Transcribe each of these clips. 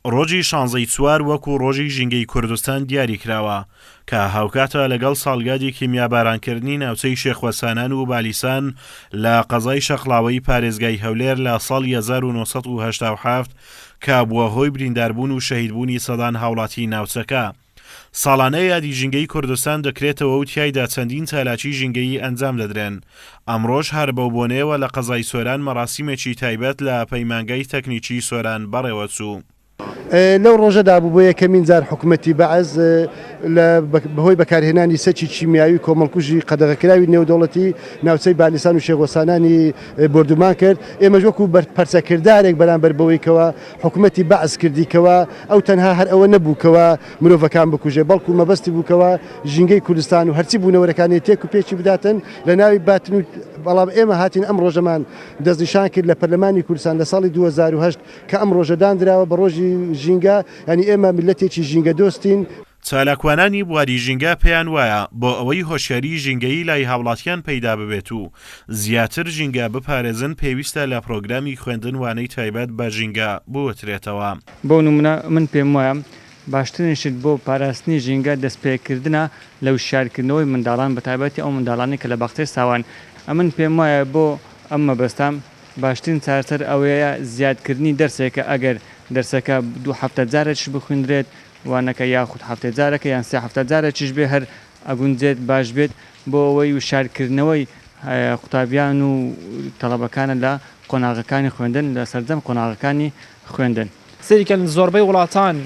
ڕۆژی شانزەی چوار وەکو ڕۆژی ژینگەی کوردستان دیاری کراوە، کە هاوکاتە لەگەڵ ساڵیادی کیمیابارانکردنی ناوچەی شێخوەسانان و بالیسان لە قەزای شەقڵاوەی پارێزگای هەولێر لە ساڵی 1987 کە بووە هۆی برینداربوون و شەهیدبوونی سەدان هاوڵاتی ناوچەکە. ساڵانە یادی ژینگەی کوردستان دەکرێتەوە و تیایدا چەندین چالاکی ژینگەیی ئەنجام دەدرێن، ئەمڕۆش هەر بەو بۆنەیەوە لە قەزای سۆران مەراسیمێکی تایبەت لە پەیمانگای تەکنیکی سۆران بەڕێوەچوو. لەو ڕۆژەدا بوو بۆ یەکەمین جار حکومەتی بەعس لە بەهۆی بەکارهێنانی سەکی کیمیاوی کۆمەڵکوژی قەدەغەکراوی نێودەوڵەتی ناوچەی بالیسان و شێخ وەسانانی بۆردومان کرد، ئێمەش وەکو پەرچەکردارێک بەرامبەر بەوەی کەوا حکومەتی بەعس کردی کەوا ئەو تەنها هەر ئەوە نەبوو کەوا مرۆڤەکان بکوژێ بەڵکو مەبەستی بوو کەوا ژینگەی کوردستان و هەرچی بوونەوەرەکانی تێک و پێکی بداتن لە ناوی باتن و بەڵام ئێمە هاتین ئەم ڕۆژەمان دەستنیشان کرد لە پەرلەمانی کوردستان لە ساڵی 2008 کە ئەم ڕۆژە داندراوە بە ڕۆژی ژینگە یانی ئێمە میللەتێکی ژینگە دۆستین. چالاکوانانی بواری ژینگە پێیان وایە، بۆ ئەوەی هۆشیاریی ژینگەیی لای هاوڵاتیان پەیدا ببێت و زیاتر ژینگە بپارێزن پێویستە لە پرۆگرامی خوێندن وانەی تایبەت بە ژینگە بوترێتەوە. بۆ نمونە من پێم وایە باشترین شت بۆ پاراستنی ژینگە دەستپێکردنە لە وشیارکردنەوەی منداڵان بەتایبەتی ئەو منداڵانەی کە لە باخچەی ساوان ئەمن پێم وایە بۆ ئەم مەبەستە باشترین چارەسەر ئەوەیە زیادکردنی دەرسێکە ئەگەر دەرسەکە دوو هەفتە جارێکیش بخویندرێت وانەکە یاخود هەفتەی جارێکە یان سێ هەفتە جارێکیش بێ هەر ئەگونجێت باش بێت بۆ ئەوەی وشارکردنەوەی قوتابیان و تەڵەبەکانە لە قۆناغەکانی خوێندن لە سەرجەم قۆناغەکانی خوێندن. سەیری کەن زۆربەی وڵاتان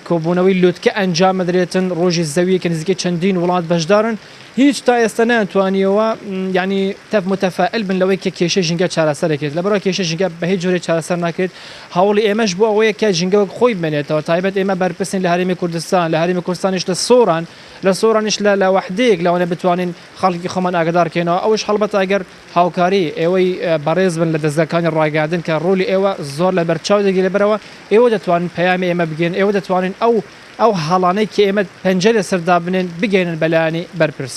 کۆبوونەوەی لوتکە ئەنجام ئەدرێتن ڕۆژی زەویە کە نزیکەی چەندین وڵات بەشدارن هیچ تا ئێستا نەیانتوانیەوە یعنی تەف متەفائل بن لەوەی کە کێشەی ژینگە چارەسەر دەکرێت لەبەرئەوە کێشەی ژینگە بە هیچ جۆرێک چارەسەر ناکرێت هەوڵی ئێمەش بۆ ئەوەیە کە ژینگە وەک خۆی بمێنێتەوە تایبەت ئێمە بەرپرسین لە هەرێمی کوردستان لە هەرێمی کوردستانیش لە سۆران لە سۆرانیش لە لە وەحدەیەک لەوانەیە بتوانین خەڵکی خۆمان ئاگادار کەینەوە ئەوش هەڵبەتە ئەگەر هاوکاری ئێوەی بەڕێز بن لە دەزگاکانی ڕاگەیاندن کە ڕۆلی ئێوە زۆر لە بەرچاو دەگیرێت لەبەرئەوە ئێوە دەتوانن پەیامی ئێمە بگەیەنن ئێوە دەتوانن ئەو ئەو هەڵانەی کە ئێمە پەنجە لەسەر دابنێن بگەیەنن بە لایەنی بەرپرس.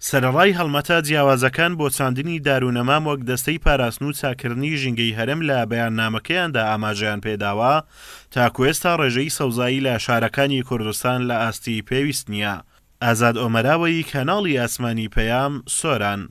سەرەڕای هەڵمەتە جیاوازەکان بۆ چاندنی دار و نەمام وەک دەستەی پاراستن و چاککردنی ژینگەی هەرێم لە بەیاننامەکەیاندا ئاماژەیان پێداوە، تاکو ئێستا ڕێژەی سەوزایی لە شارەکانی کوردستان لە ئاستی پێویست نییە. ئازاد ئۆمەراوەیی کەناڵی ئاسمانی پەیام، سۆران.